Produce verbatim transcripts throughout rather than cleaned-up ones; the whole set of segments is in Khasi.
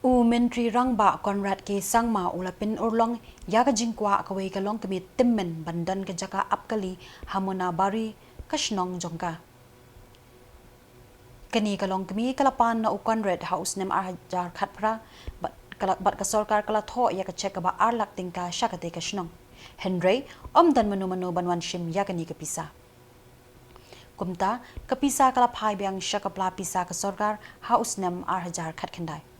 U Myntri Rangbah Conrad K Sangma u la pynurlong ïa ka jingkwah kawei ka longkmie tymmen ban don ka jaka ap kali ha Munabari, ka shnong jong ka. Kane ka longkmie ka la pan na u Conrad ha u snem ar hajar khatphra, bad ka la, bad ka sorkar ka la thoh ïa ka chek kaba ar lak tyngka sha katei ka shnong. Hynrei ym don mano mano ban wan shim ïa kane ka pisa. Kumta, ka pisa ka la phai biang sha ka pla pisa ka sorkar ha u snem ar hajar khatkhyndai.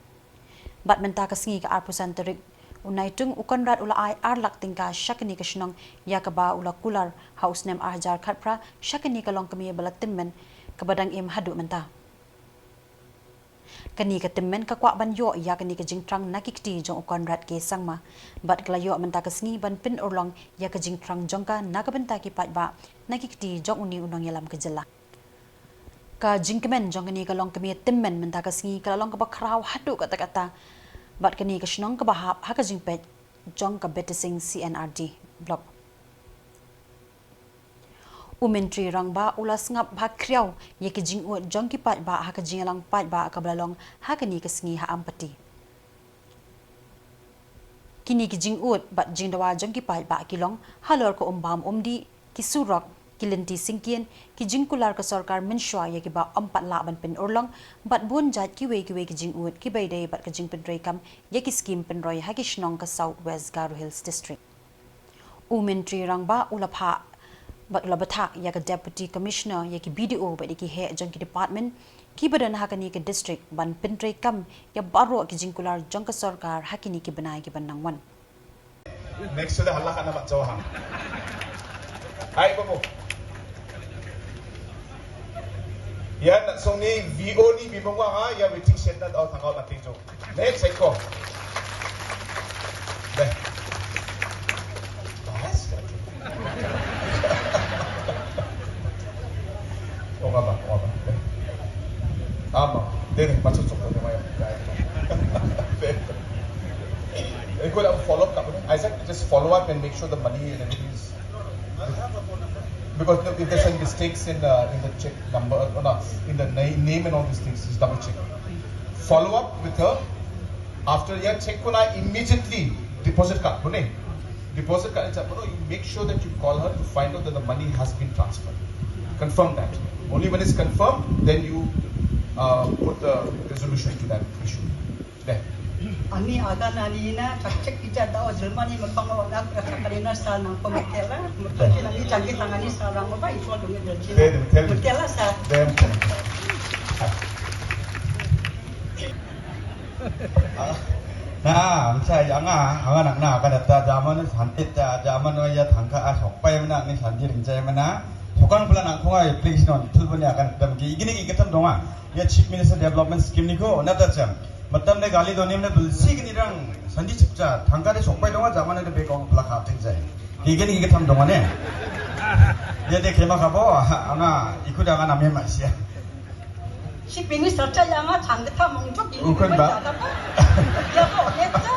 Bad mynta ka sngi, ka arphew san tarik u Naitung, u Conrad u la ai ar lak tyngka sha kane ka shnong ïa kaba u la kular ha u snem ar hajar khatphra sha kane ka longkmie ba la tymmen, kaba dang im haduh mynta. Kane ka tymmen ka kwah ban ïoh ïa kane ka jingthrang na ki kti jong u Conrad K Sangma, bad ka la ïoh mynta ka sngi ban pynurlong ïa ka jingthrang jong ka na ka bynta ki paidbah, na ki kti jong une u nongïalam ka jylla. Ka jingkmen jong kane ka longkmie tymmen mynta ka sngi ka la long kaba khraw haduh katta katta, bad kane ka shnong kaba hap ha ka jingpeit jong ka Betty Singh C N R D Block. U Myntri Rangbah u la sngap bha khriaw ïa ki jingud jong ki paidbah ha ka jingïalang paidbah kaba la long ha kane ka sngi ha Ampati. Kine ki jingud bad jingdawa jong ki paidbah ki long halor ka um bam um dih, ki surok, ki lynti syngkien, ki jingkular ka sorkar mynshuwa ïa kiba ym pat lah ban pynurlong, bad bun jait kiwei kiwei ki jingud kiba ïadei bad ka jingpyntrei kam ïa ki skim pynroi ha ki shnong ka South West Garo Hills District. U Myntri Rangbah u la phah bad u la bthah ïa ka Deputy Commissioner, ïa ki B D O bad ïa ki heh jong ki department kiba don ha kane ka district ban pyntrei kam ïa baroh ki jingkular jong ka sorkar ha kine ki bnai kiban nang wan. Next to the halla kana mat jawa ha. Hai, babu. Ïa, na song ni V O ni bimong wa ha, ïa waiting shed na, oh, thank God, nothing to. Next, eko. Deh. Bahas ka. Oh, ngapa, ngapa. Deh. Ama, deh, deh, masuk, masuk, masuk, masuk. Deh. Eko, follow up ka, Isaac, just follow up and make sure the money and everything is Because if there's any mistakes in, uh, in the check number, uh, no, in the na-, name and all these things, just double check. Follow up with her. After ïa check ko na, immediately deposit card bun e. Deposit card, you make sure that you call her to find out that the money has been transferred. Confirm that. Only when it's confirmed, then you, uh, put the resolution to that issue. Deh. Ani agan ani ina chak chek pija dau Germany mepang wa nak rasa kalina sa nang ko metela. Metela ni changki tangani sa rang mo ba iswa dungi berji. Deh, deh, metela. Metela sa. Deh, metela. Ah. Na, amsa ïa nga, anga nak na ka data jaman santit ta jaman wa ïa thangka a sokpai mena ni sanjir injai mena. Sokang pula nang khungai please non, tul bani akan tam ki igini ki ketam donga. Ïa Chief Minister Development Scheme ni ko, na ta cham. Matam ne gali doni mne dulsi kini rang sanji chipcha, thangka de sokpai donga, jaman de bekong pla khating jai. Ki gini ki tham donga ne. Ïa de kema khabo, ha, ana, iku da ngana me masia. Chief Minister cha ïa nga chang de tham mong chok ini. Ukun ba. Ïa ko, ïa cha.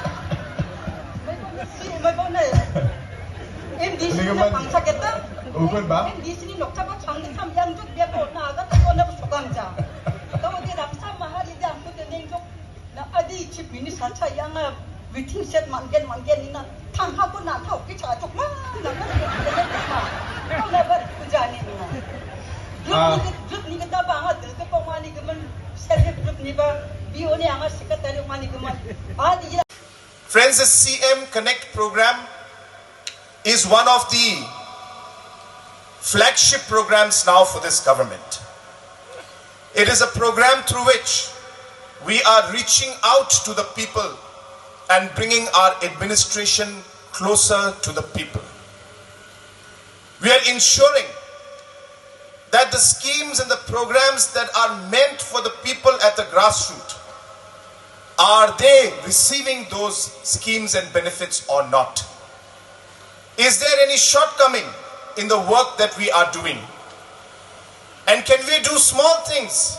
Mai ko ne si, mai ko ne. M D C ni pangsa kita. Ukun ba. M D C ni nok cha ba chang de tham yang chok ïa ko na ga ta ko na sokang cha. Tahu dia dah sama hari dia aku tu nengok. Na adi Chief Minister cha ïa nga waiting shed man gen man gen ina thang ha ko na thau ki cha chok ma na ka ko na ba ku ja ni na. Group ni group ni ka ta ba nga dil ka ko ma ni ka man self help group ni ba B O ni anga secretary ma ni ka man. Adi Friends, the C M Connect program is one of the flagship programs now for this government. It is a program through which we are reaching out to the people and bringing our administration closer to the people. We are ensuring that the schemes and the programs that are meant for the people at the grassroots, are they receiving those schemes and benefits or not? Is there any shortcoming in the work that we are doing? And can we do small things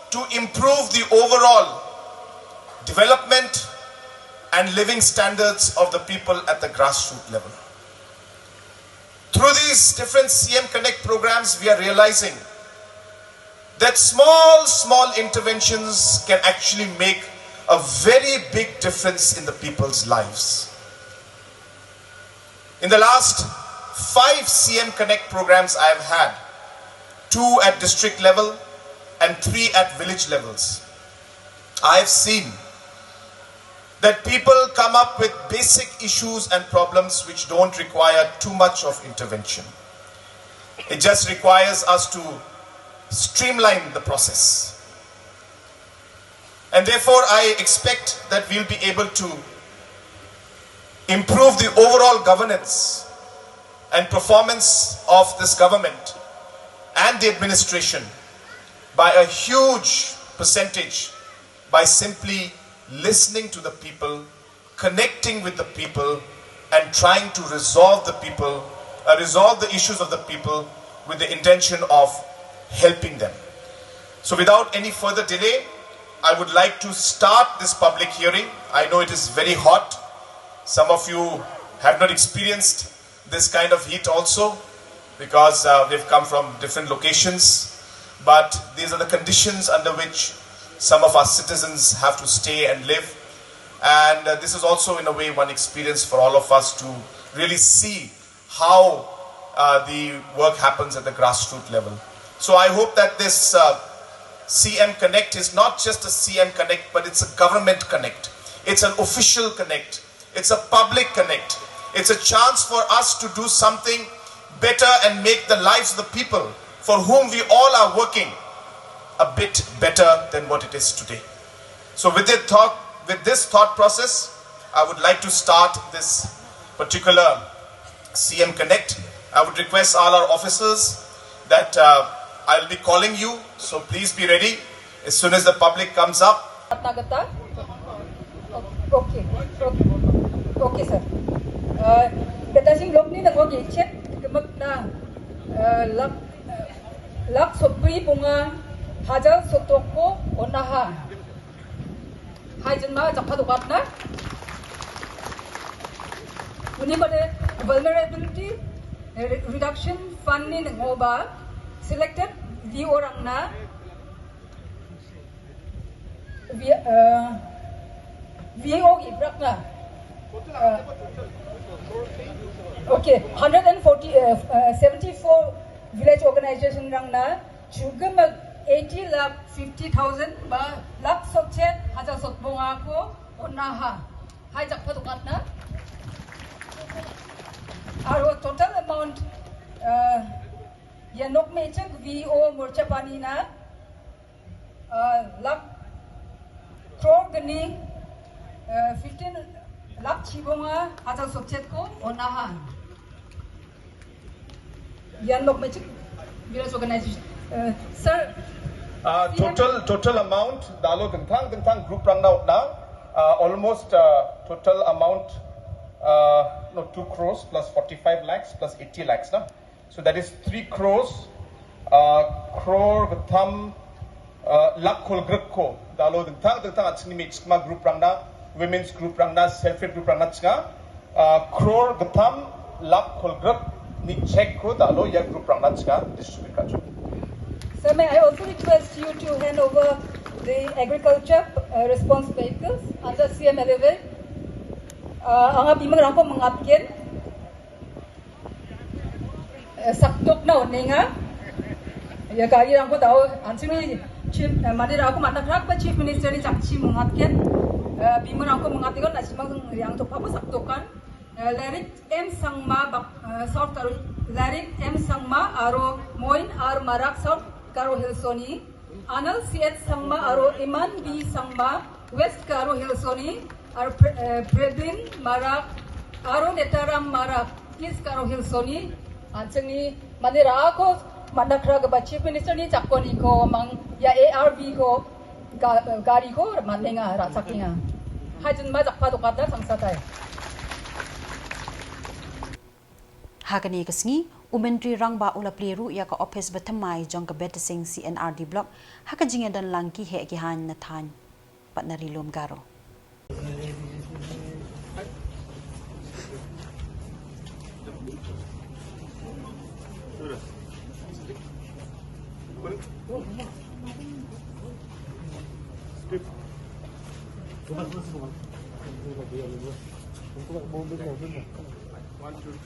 to improve the overall development and living standards of the people at the grassroots level? Through these different C M Connect programs, we are realizing that small, small interventions can actually make A very big difference in the people's lives. In the last five C M Connect programs I have had, two at district level and three at village levels, I have seen that people come up with basic issues and problems which don't require too much of intervention. It just requires us to streamline the process. And therefore, I expect that we'll be able to improve the overall governance and performance of this government and the administration by a huge percentage by simply listening to the people, connecting with the people, and trying to resolve the people, uh, resolve the issues of the people with the intention of helping them. So, without any further delay, I would like to start this public hearing. I know it is very hot. Some of you have not experienced this kind of heat also, because uh, we've come from different locations. But these are the conditions under which some of our citizens have to stay and live. And uh, this is also, in a way, one experience for all of us to really see how uh, the work happens at the grassroots level. So I hope that this uh, C M Connect is not just a C M Connect, but it's a government connect. It's an official connect. It's a public connect. It's a chance for us to do something better and make the lives of the people for whom we all are working a bit better than what it is today. So with this thought, with this thought process, I would like to start this particular C M Connect. I would request all our officers that uh, I'll be calling you, so please be ready as soon as the public comes up. Okay, okay, okay, sir. Uh, Betazing Lokni na gogi chet kemek na uh, lak lak sopri bunga hajar sotoko onaha. Hai jin ma jakpa dukat na. Uni kode vulnerability reduction fund ni ngo ba selected V O rang na V, uh, V O ki brak na. Uh, okay, hundred and forty, uh, uh, seventy-four village organization rang na. Chugem eighty lakh fifty thousand ba lak sokchet hajar sotbonga ko onaha. Hai jakpa dukat na. Aro total amount uh, ya nok mechek V O morcha pani na uh, lak crore gani uh, fifteen lakh chibonga hajar sokchet ko onaha. Yan lok mechik village organization. Uh, sir. Uh, total total amount dalo dengtang dengtang group rang na na uh, almost uh, total amount uh, no two crores plus forty-five lakhs plus eighty lakhs na. So that is three crores uh, crore gatham uh, lakh kol grek ko dalo dengtang dengtang at sini mechik ma group rang na women's group rang na self help group rang na chinga. Uh, crore gatham lakh kol grek ni check ko dalo ya group rang na chinga distribute ka chu. So may I also request you to hand over the agriculture uh, response vehicles under C M Elevate. Uh, anga bimang rangko mengatkin uh, saktok na ninga. Ya kali rangko tau ansimi chief uh, mani rangko mata krak ba chief minister ni chakchi mengatkin. Uh, bimang rangko mengatkin na simang yang tok apa saktokan. Uh, Lerik M Sangma bak, uh, South Karo, Lerik M Sangma aro Moin ar Marak South Karo Hills oni, Anal C H Sangma aro Iman B Sangma West Karo Hills oni, ar Pre, uh, Prebin Marak aro Netaram Marak East Karo Hills oni, anseng ni manira ko mandakra ke ba Chief Minister ni chakoni ko mang ya A R B ko Ga, gari ko manenga ra sakinga. Hajin ma jakpa dokat da sangsatai. Ha kane ka sngi, u Myntri Rangbah u la plie ruh ïa ka ophis ba thymmai jong ka Betesing C and R D Block ha ka jingïadon lang ki heh ki haiñ na thaiñ bad na ri lum Garo. One, two, three.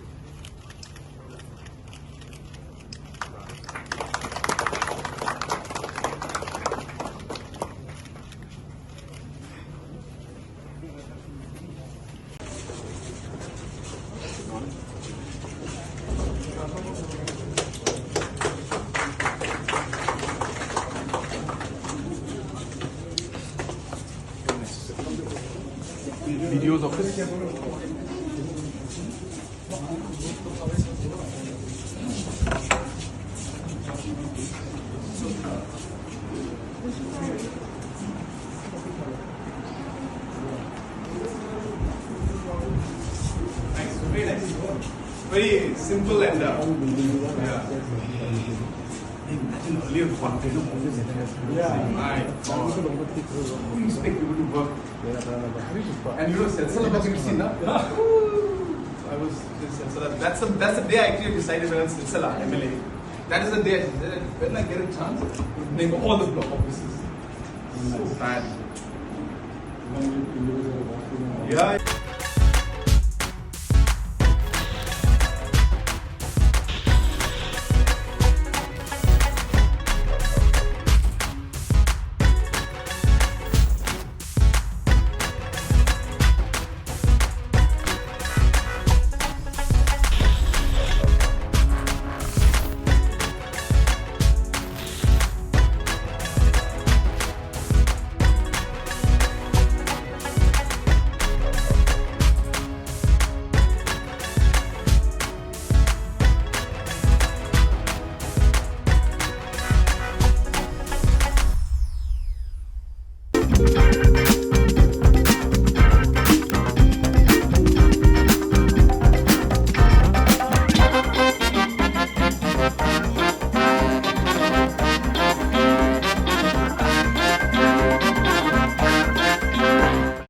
Videos of this. Nice, very nice. Very simple and, uh, yeah. Imagine earlier one, I don't always have. Yeah. My God. How do you expect people to work? And you know, Silsila, you see, na? I was in Silsila. That's the, that's the day I actually decided to run Silsila, M L A. That is the day I said, "When I get a chance, we'll make all the block offices." So bad. Yeah.